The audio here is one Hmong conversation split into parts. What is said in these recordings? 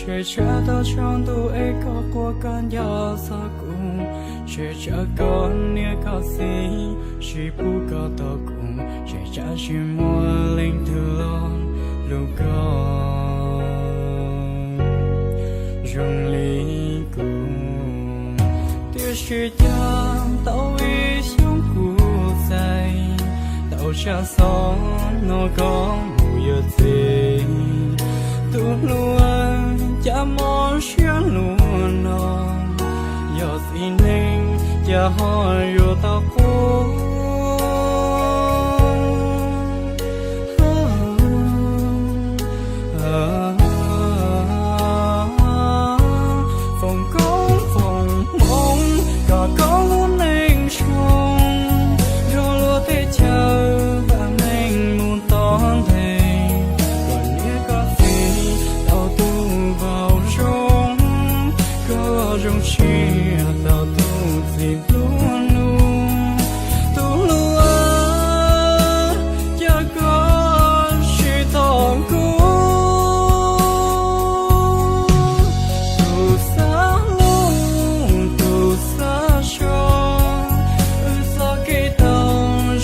Ntshe tsam tau tsaus ntuj es koj quaj koj nco txog kuv, ntshe tsam koj niam koj txiv tsis pub koj tau kuv, ntshe tsam tsis muaj leej twg los hlub koj zoo li kuv. Tiam sis cas tau ib xyoos kuv txais tau tsab xov no koj mus yuav txiv. Tus hlub, cas mob siab luaj no, yog txiv neej cas ho yuav tau quaj. Foom koob foom hmoov kom koj lub neej zoo, nrog luag tej chaw vam meej mus tom ntej. Koj niam koj txiv tau tu vau zoo, koj zoo siab tau tus txiv nplua nuj. Tus hlub, cas koj tsis tos kuv. Tus xav hlub tus xav so, wb txoj kev tau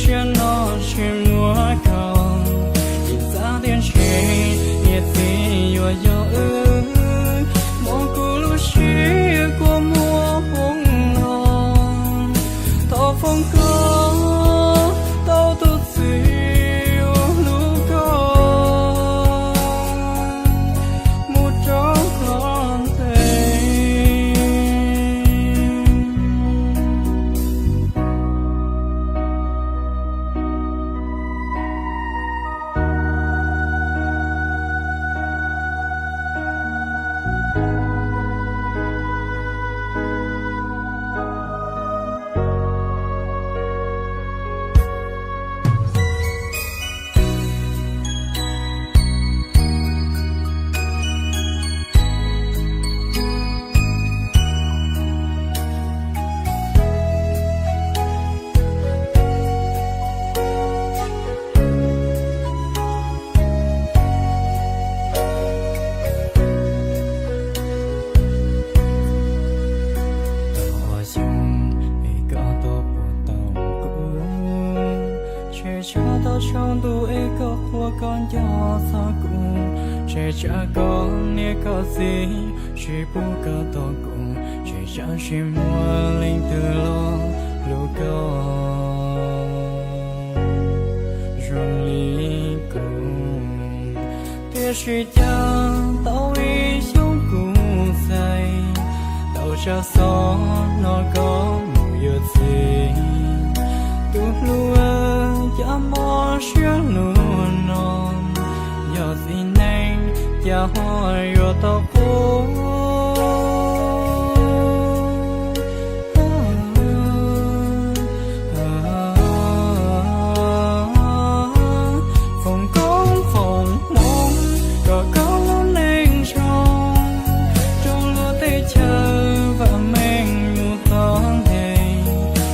zaum no tsis muaj koj, yeej xav tias ntshe niam txiv yuav yog wb. Hmoov kuv lub siab kua muag hmoov no, thov foom koob tau tus txiv uas hlub koj mus rau qhov ntev. Tau ob xyoos es koj tau puas tau kuv, ntshe tsam tau tsaus ntuj es koj quaj koj nco txog kuv, ntshe tsam koj niam koj txiv tsis pub koj tau kuv, ntshe tsam tsis muaj leej twg los hlub koj zoo li kuv. Tiam sis cas tau ib xyoos kuv txais tau tsab xov no koj mus yuav txiv. Tus hlub, cas mob siab luaj no, yog txiv neej cas ho yuav tau quaj. Foom koob foom hmoov kom koj lub neej zoo, rau luag tej chaw vam meej mus tom ntej.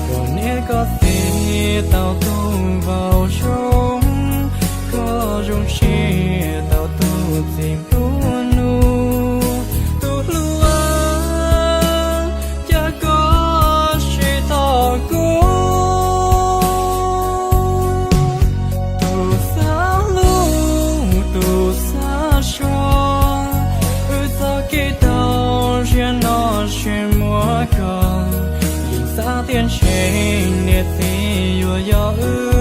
Koj niam koj txiv tau tu vau zoo, koj zoo siab tau tus txiv nplua nuj. Tus hlub, cas koj tsis tos kuv. Tus xav hlub tus xav so, wb txoj kev tau zaum no tsis muaj koj, yeej xav tias ntshe niam txiv yuav yog wb.